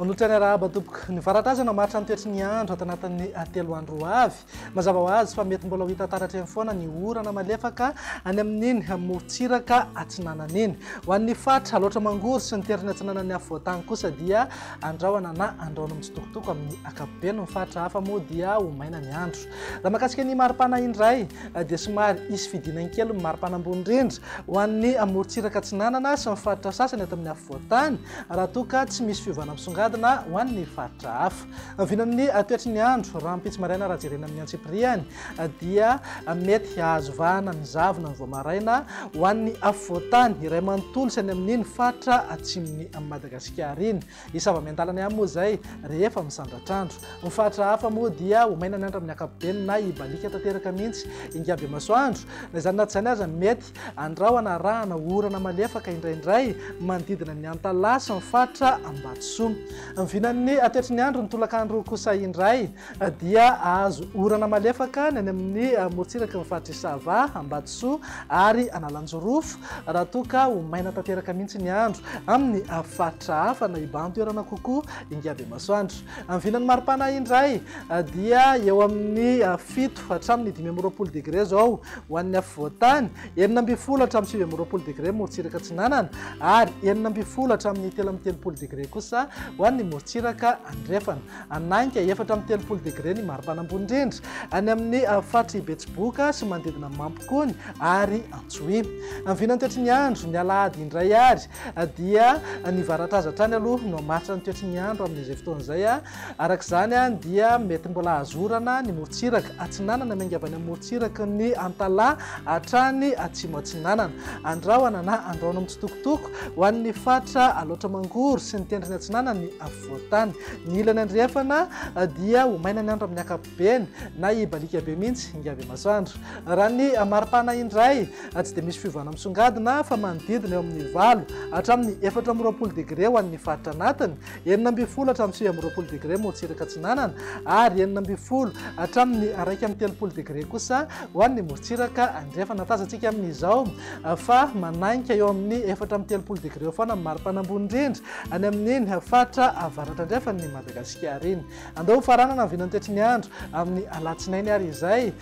Manolotra ny arahaba tompoko. Ny varatra aza namaritra ny toetry ny andro ato anatin'ny 3 andro ho avy. Mazava ho azy fa mety mbola ho hita taratra eny foana ny orana malefaka any amin'iny morontsiraka atsinanana iny. Ho an'ny faritra Alaotra Mangoro sy ny teriny atsinanan'ny afovoan-tany kosa dia andrahona na andrahona mitsitokotoko amin'ny ankapobeny. Ny faritra hafa moa dia ho maina ny andro. Raha mahakasika ny maripana indray dia somary hisy fidinany kely ny maripana ambony indrindra ho an'ny morontsiraka atsinanana sy ny faritra sasany eto amin'ny afovoan-tany raha toa ka tsy misy fiovana misongadina ho an'ny faritra hafa. Vinan'ny toetry ny andro rahampitso maraina raha jerena amin'ny antsipiriany dia mety hahazo vahana ny zavona ny vao maraina ho an'ny afovoan-tany iray manontolo sy any amin'iny faritra atsimon'i Madagasikara iny. Hisava miandalana ihany moa izay rehefa misandratr'andro. Ny faritra hafa moa dia ho maina ny andro amin'ny ankapobeny na hibaliaka tanteraka mihitsy ingaby masoandro. Na izany na tsy izany aza mety andrahona arahana orana malefaka indraindray manodidina ny Antalaha sy ny faritra Ambatosoa. Ny vinan'ny toetry ny andro ny tolakandro kosa indray dia hahazo orana malefaka ny any amin'ny morontsiraky ny faritr'i Sava, Ambatosoa ary Analanjirofo raha toa ka ho maina tanteraka mihitsy ny andro amin'ny faritra hafa na hibahan-toerana kokoa ingaby masoandro. Ny vinan'ny maripana indray dia eo amin'ny 7 hatramin'ny 25 degre izao ho an'ny afovoan-tany, 16 hatramin'ny 29 degre morontsiraka atsinanana ary 16 hatramin'ny 33 degre kosa ho an'ny morontsiraka andrefana. Anainga 34 degre ny maripana ambony indrindra any amin'ny faritr'i Betsiboka sy manodidina Mampikony ary Antsohihy. Ny vinan'ny toetry ny andro, ny alahady indray ary dia ny varatraza hatrany aloha no hamaritra ny toetry ny andro amin'izay fotoana izay. Araka izany dia mety mbola hahazo orana ny morontsiraka atsinanana miainga avy any amin'ny morontsiraky ny Antalaha hatrany atsimo atsinanana. Andrahona na andrahona mitsitokotoko ho an'ny faritra Alaotra Mangoro sy ny tendrony atsinanan'ny afovoan-tany. Ny ilany andrefana dia ho maina ny andro amin'ny ankapobeny na hibaliaka be mihitsy ingaby masoandro. Raha ny maripana indray tsy dia misy fiovana misongadina fa manodidina eo amin'ny 8 hatramin'ny 24 degre ho an'ny faritra anatiny, 16 hatramin'ny 29 degre morontsiraka atsinanana ary 16 hatramin'ny 31 degre kosa ho an'ny morontsiraka andrefana. Tazantsika amin'izao fa manainga eo amin'ny 34 degre eo foana ny maripana ambony indrindra any amin'iny faritra avaratra andrefan'i Madagasikara iny. Andao hofaranana ny vinan'ny toetry ny andro amin'ny alatsinainy ary izay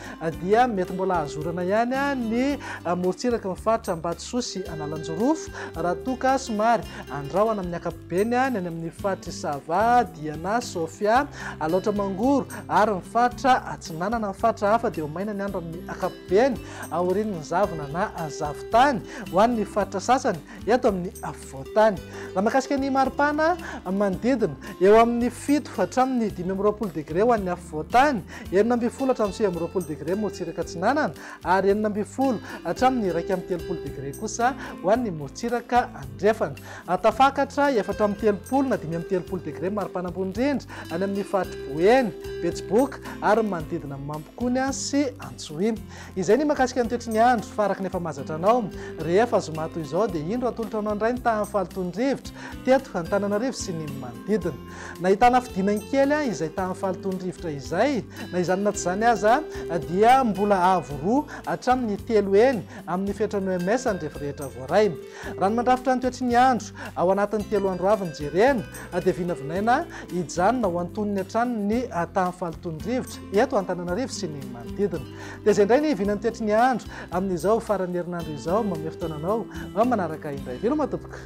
dia mety mbola hahazo orana ihany ny morontsiraky ny faritra Ambatosoa sy Analanjirofo raha toa ka somary andrahona amin'ny ankapobeny ny any amin'ny faritr'i Sava, Diana, Sofia, Alaotra Mangoro ary ny faritra Atsinanana. Ny faritra hafa dia ho maina ny andro amin'ny ankapobeny aorian'ny zavona na zavon-tany ho an'ny faritra sasany eto amin'ny afovoan-tany. Raha mahakasika ny maripana, manodidina eo amin'ny 7 hatramin'ny 25 degre ho an'ny afovoan-tany, 16 hatramin'ny 29 degre morontsiraka atsinanana ary 16 hatramin'ny 31 degre kosa ho an'ny morontsiraka andrefana. Tafakatra 34 na 35 degre maripana ambony indrindra any amin'ny faritr'i Boeny, Betsiboka ary ny manodidina an'i Mampikony sy Antsohihy. Izay ny mahakasika ny toetry ny andro, fa araka ny efa mahazatra anao, rehefa zoma toy izao dia indro atolotra anao indray ny tahan'ny fahalotoan'ny rivotra teto Antananarivo sy ny manodidina. Nahitana fidinany kely izay tahan'ny fahalotoan'ny rivotra izay, na izany na tsy izany aza dia mbola avo 2 hatramin'ny 3 heny amin'ny fetran'ny OMS ny refy rehetra voaray. Raha ny mandrafitra ny toetry ny andro ao anatin'ny 3 andro avy no jerena dia vinavinaina hijanona ho antonony hatrany ny tahan'ny fahalotoan'ny rivotra eto Antananarivo sy ny manodidina. Dia izay indray ny vinan'ny toetry ny andro amin'izao faran'ny herinandro izao. Manome fotoana anao manaraka indray. Veloma tompoko.